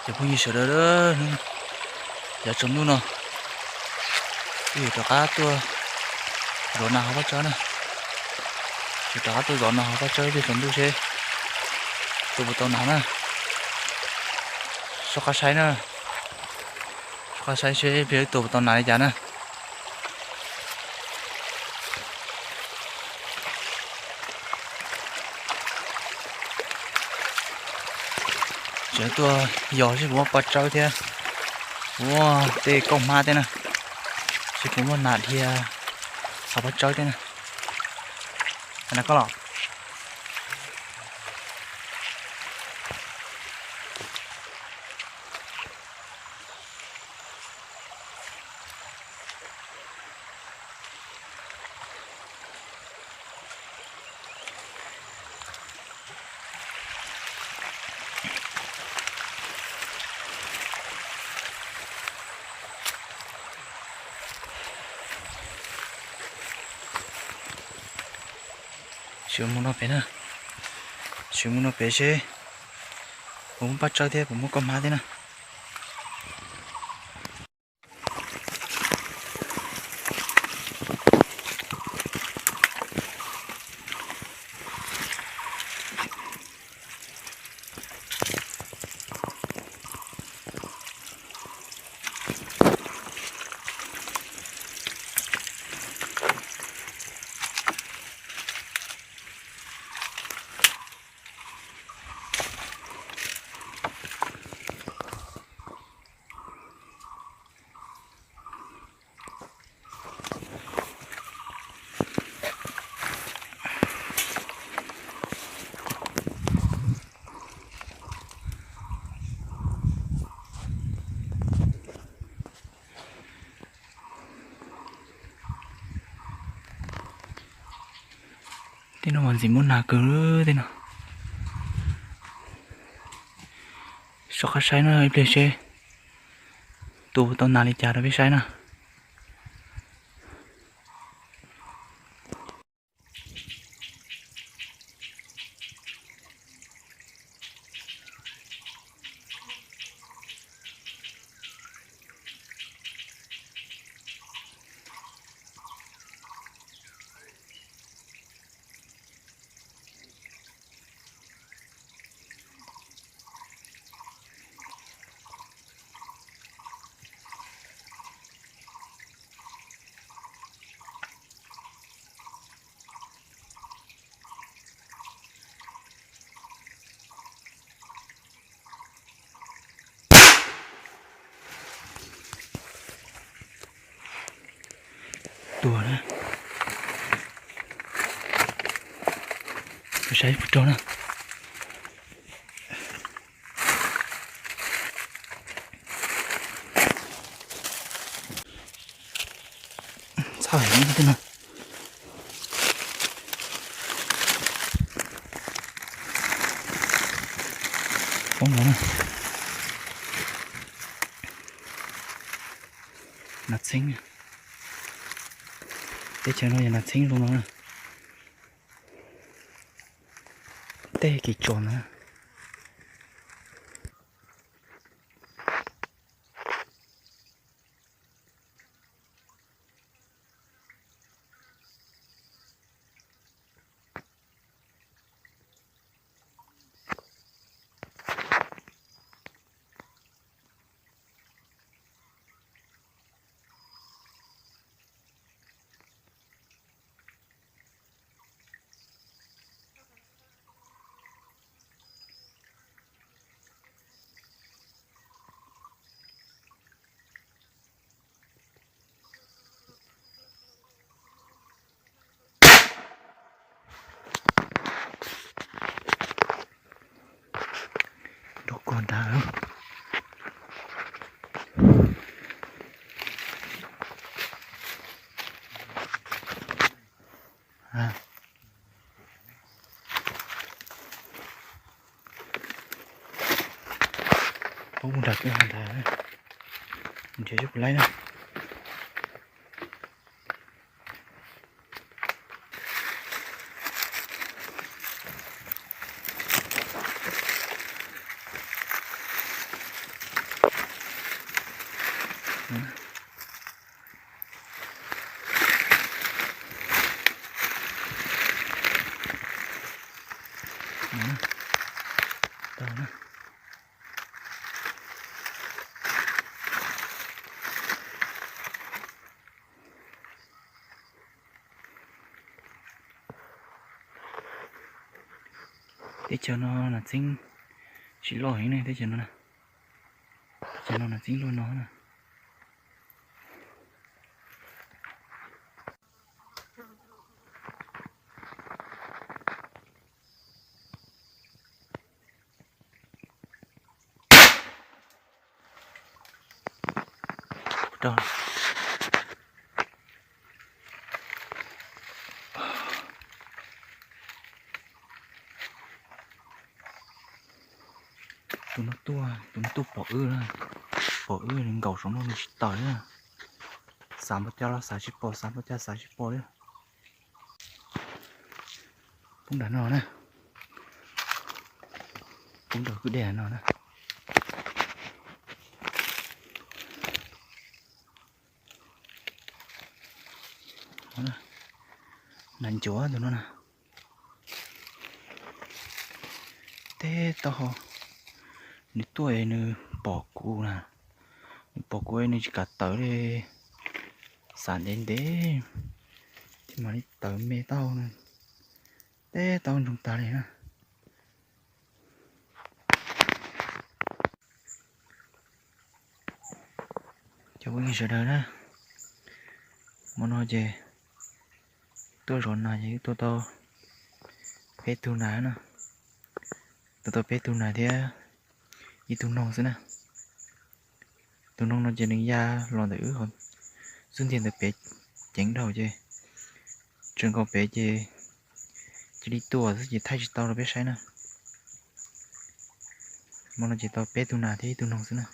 Cov phooj ywg sawv daws, yav tsaus ntuj no wb yuav rov qab tuaj zov nas hauv paj tsawb na. Yuav rov qab tuaj zov nas hauv paj tsawb ib pliag tsaus ntuj seb tua puas tau nas na. Soj qab saib na, soj qab saib seb ib pliag wb tua puas tau nas li cas na. Tseem tuaj yos seb puas muaj paj tsawb thiab, puas muaj tej kauj hmab thiab na, seb puas muaj nas dhia hauv paj tsawb thiab na. Nas koj los. Sim mus no pem na, sim mus no pem seb puas muaj paj tsawb thiab puas muaj kauj hmab thiab na. Tej no mas ntxim muaj nas kawg tej no. Soj qab saib no ib pliag seb tua tau nas li cas rau peb saib na. Tuag na. Saib puas raug na. Txhob heev tej no. Poob no na. Nas txheeb. Teb chaws no yog nas txheeb zoo no na. Tej kis tsuas na. Nrov kog ntag. Poob nram kwj ha ntag. Nrhiav seb puas laib na. No na, tau na. Teb chaws no nas txheeb tsis loj heev ne, teb chaws no, teb chaws no nas txheeb luaj no na. Tus no tuaj, tus no tuaj pom wb na, pom wb nws nkaum saum no nws tsis tawm na. Xav npaum cas los xav tsis pom, xav npaum cas xav tsis pom li. Poob nram no na, poob nram kwj dej no na. Nas ncuav tus no na. Teb tau, nws tuaj es nws pom kuv na, nws pom kuv es nws tsis kam tawm li, xav ntev ntev thiaj mam li tawm me tau na. Teb tau ntsoog tag li na. Cov phooj ywg sawv daws na, hmo no ces tuaj zov nas ces wb tua tau peb tug nas na, tua tau peb tug nas thiab ib tug noog xwb na. Tus noog no ces nws ya los ntawm wb xub ntiag ntawd pem ceev dhau ces tsawv nkaus pem ces cia li tuaj xwb ces thaij tsis tau rau peb saib na. Hmo no ces tau peb tug nas thiab ib tug noog xwb na.